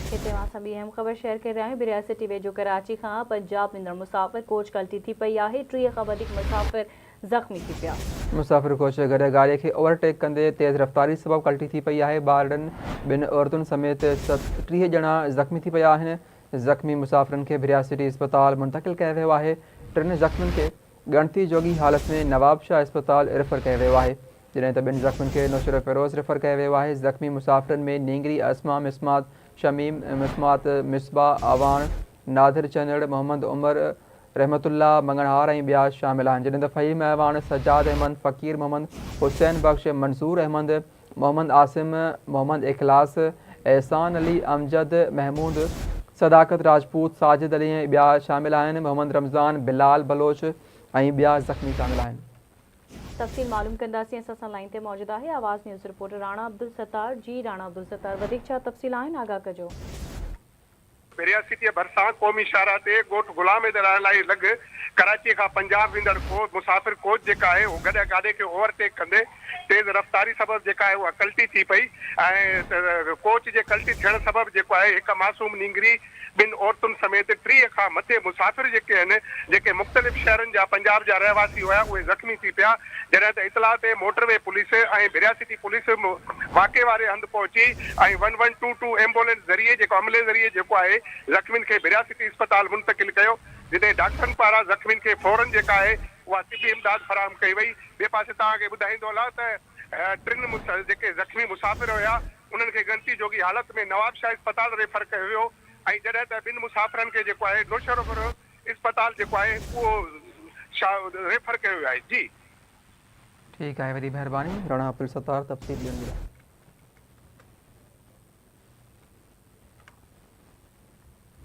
هتي اوهان سان ٻي اهم خبر شيئر ڪري رهيا آهيون بريا سٽي ويجهو ڪراچي کان پنجاب ويندڙ مسافر ڪوچ ڪلٽي ٿي پئي آهي 30 کان وڌيڪ مسافر زخمي ٿي پيا. مسافر ڪوچ گڏهه گاڏي کي اوور ٽيڪ ڪندي تيز رفتاري سبب ڪلٽي ٿي پئي آهي ٻارڙن ٻن عورتن سميت 30 ڄڻا زخمي ٿي پيا آهن زخمي مسافرن کي ڀريا سٽي اسپتال منتقل ڪيو ويو آهي ٽن زخمين کي ڳڻتي جوڳي حالت ۾ نوابشاهه اسپتال ريفر ڪيو ويو آهي جڏهن ته ٻن زخمين کي نوشهروفيروز ريفر ڪيو ويو آهي، زخمي مسافرن ۾ نينگري اسماء مسمات، شميم مسمات، مصباح اعواڻ، نادر چنڙ، محمد عمر، رحمت الله مڱڻهار ۽ ٻيا شامل آهن، جڏهن ته فهيم اعواڻ، سجاد احمد، فقير محمد، حسين بخش، منظور احمد، محمد عاصم، محمد اخلاص، احسان علي، امجد محمود، صداقت راجپوت، ساجد علي ۽ ٻيا شامل آهن، محمد رمضان، بلال بلوچ ۽ ٻيا زخمي شامل آهن. تفصيل معلوم ڪنداسين اسان سان لائين تي موجود آهي آواز نيوز رپورٽر راڻا عبدالستار جي راڻا عبدالستار وڌيڪ ڇا تفصيل آهن آگاهه ڪجو. ڀريا سٽيء ڀرسان قومي شاهراهه تي ڳوٺ غلام حيدر آرلائي لڳ ڪراچيء کان پنجاب ويندڙ ڪو مسافر ڪوچ جيڪا آهي اهو گڏهه گاڏي کي اوور ٽيڪ ڪندي تيز رفتاري سبب جيڪا آهي اها ڪلٽي ٿي پئي ۽ ڪوچ جي ڪلٽي ٿيڻ سبب جيڪو آهي هڪ معصوم نينگري ٻن عورتن سميت 30 کان مٿي مسافر جيڪي آهن جيڪي مختلف شهرن جا پنجاب جا رهواسي هيا اهي زخمي ٿي پيا جڏهن ته اطلاع تي motorway police ۽ Bhiria city police واقعي واري هنڌ پهچي ۽ one one two two ambulance ذريعي جيڪو عملي ذريعي جيڪو آهي زخمين کي ڀريا سٽي اسپتال منتقل ڪيو جتي ڊاڪٽرن پاران زخمين کي فورن جيڪا آهي اها طبي امداد فراهم ڪئي وئي ٻئي پاسي توهان کي ٻڌائيندو هلان ته ٽن جيڪي زخمي مسافر هيا انهن کي ڳڻتي جوڳي حالت ۾ نوابشاهه اسپتال ريفر ڪيو ويو ۽ جڏهن ته ٻن مسافرن کي جيڪو آهي نوشهروفيروز اسپتال جيڪو آهي اهو ريفر ڪيو ويو آهي جي. ٺيڪ آهي وڏي مهرباني راڻا عبدالستار تفصيل ڏيڻ جي لاء.